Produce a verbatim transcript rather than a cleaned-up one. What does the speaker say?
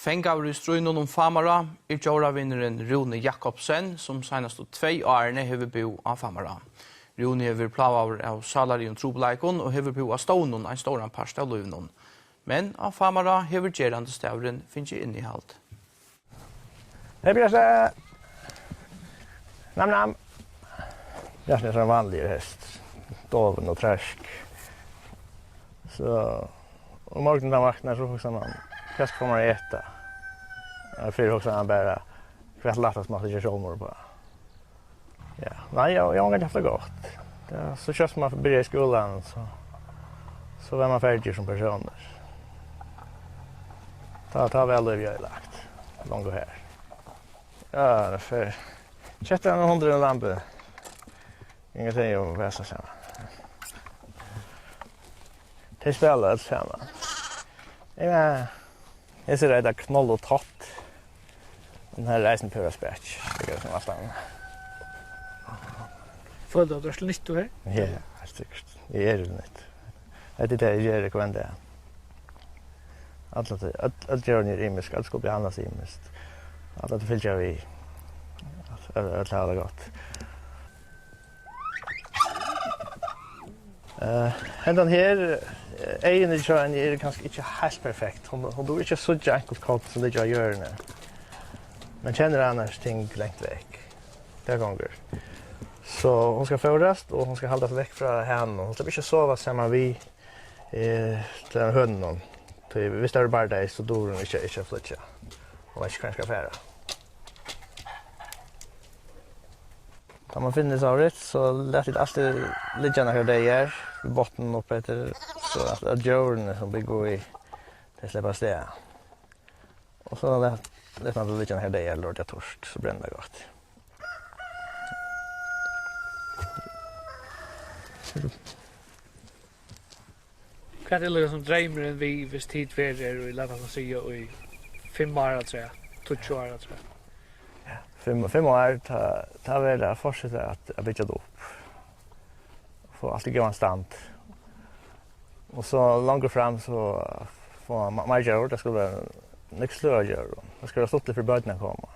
Fangaður í stríðnum um Famará er djóravinurin Rúni Jakobsen, sum seinastu tvey árini hevur búð á Famará. Rúni hevur verið plágaður av sálarligum trupulleikum og hevur búð á stovnum ein stóran part av lívinum. Men á Famará hevur gerandisdagurin fingið innihald. Hey, Bjørse! Nam, nam! Bjørse er sånn vanlig hest. Doven og trøsk. So, um morgunin, tá hann vaknar, so hugsar hann: "Hvat skal eg eta?" Og fyrr hugsaði hann bara: "Hvat er lættast, man gera sjálvmorð uppá?" Ja, nei, eg, eg havi ongantíð havt tað gott. Ja, so skjótt man byrjar í skúlanum, so, so var man ferdigur sum persónur. Tá, tá var lívið oyðilagt. Longu har. Ja, tað fer. Keypti hann hundin og lambið. Inga tey og vesa saman. Tey spæla øll saman. Ja. Hesir eita Knoll og Tótt. Tann her er eisini púra spækj, líka sum alt annað. Følir tú at tú ert til nyttu her? Ja, heilt sikkurt. Eg eri til nyttu. Hetta er tað, eg geri hvønn dag. Øll, øll, øll djórini eru ymisk, øll skulu behandlast ymiskt. Alt at fylgja við. Øll, øll hava tað gott. Eh, hendan her, eh, eyguni hjá henni eru kanska ikki heilt perfekt. Hon, hon dugir ikki at síggja einkult korn sum liggja á jørðini. Men kennir annars ting langt vekk. Tað gongur. So hon skal fóðrast, og hon skal haldast vekk frá hanum. Hon sleppur ikki at sova saman við, eh, til hønunum. Tí viss tað verður bardagi, so dugir hon ikki, ikki at flýggja. Hon veit ikki, hvar hon skal fara. Tá man finnur favoritt, so lat tit altíð liggja nakrar dagar við botninum upp eftir, so at, at djórini sum búgva í, tey sleppa avstað. Og so lat, lat man tað liggja nakrar dagar, lortið er turt, so brennur tað gott. Hvat er líkasum dreymurin við, viss tit verða her í, lat okkum siga, í fimm ár afturat, tíggju ár afturat? Ja, fimm, fimm ár, tá, tá verður at fortseta at, at byggja tað upp. Fáa alt í góðan stand. Og so longur fram, so fáa ma-, meir djór, tað skal vera nógv sløg av djórum. Tað skal vera stuttligt fyri børn at koma.